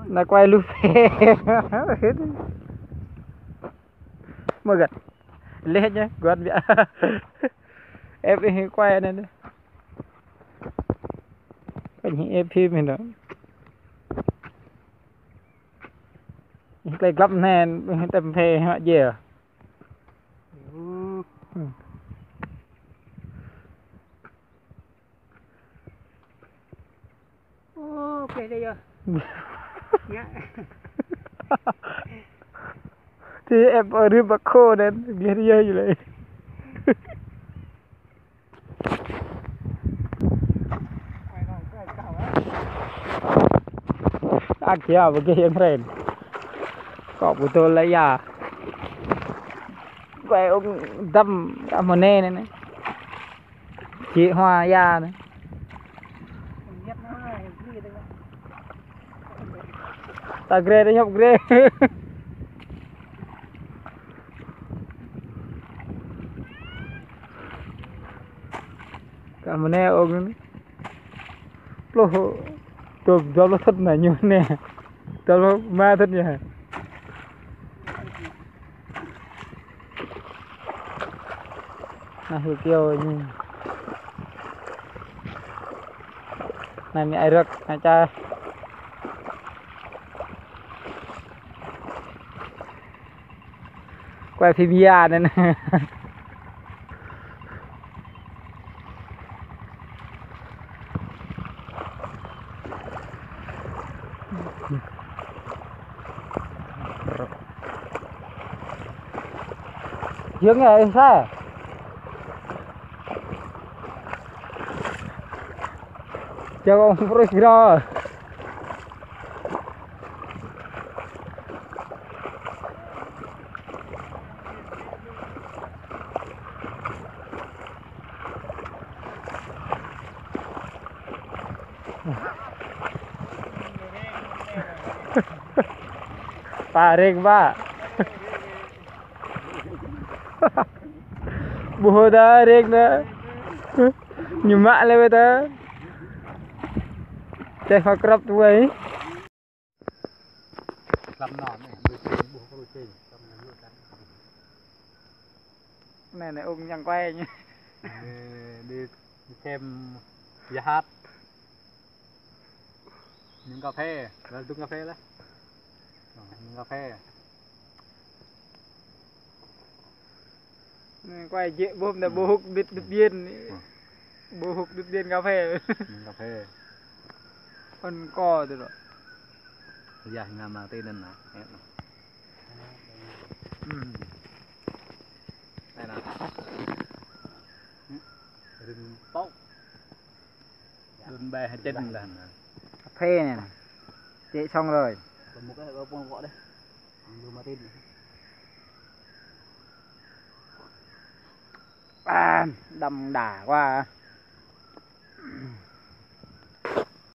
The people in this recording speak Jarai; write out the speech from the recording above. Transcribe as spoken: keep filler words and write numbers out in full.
Nă quay lu phe. Mơ găt. Leh ñu, găt biă. Ep ih quay anai anai. Kơ ñu ep phim anai. Ih klei glăp anai, ih tơm phe hă jĕ. Ô, phe dih yơh. Ngă. Thì em ở rưm bạc khô nên ghét yơh lĕ. Ăt kiăng bơgih yang ren. Kơ ƀu tui lĕ ya. Kơ ung dăm kơ mơnê anai anai. Či hua ya anai. Ta gre dih, hiăp gre. Kơ mơnê ung anai. Pluh, dua, dua pluh thŭn anai ñu anai. Dua pluh rơma thŭn ñu. Anai hyu kiêu ñu. Anai mĭ ai rơ̆k, anai čar. Quay phim ya anai anai. Giếng này sao? Cho con prui gro. Tarik, Pak. Ƀuh ta rek ta. Ñu mă lĕ wơ̆t ta. Čeh kơ krăp tui. Anai, anai, ung ñăng quay ñu. Đi, đi xem nhà hát. Những cà phê, là đúng cà phê đấy. Ờ, những cà phê. Anai quay jĕ ƀuh ta, ƀuh hŭk Điện, Điện Biên. Ƀuh hŭk Điện Biên cà phê. Những cà phê. Ăn kơ tui anŭn. Yah, ngă mă tui anŭn anai. Anai anai. Rơ̆ng pŏk. Đun ƀe hơčen lah anai. Cà phê anai. Chị xong rồi. Còn một cái ở Buôn Gõ đây. Ăn luôn mà tin. À, đậm đà quá.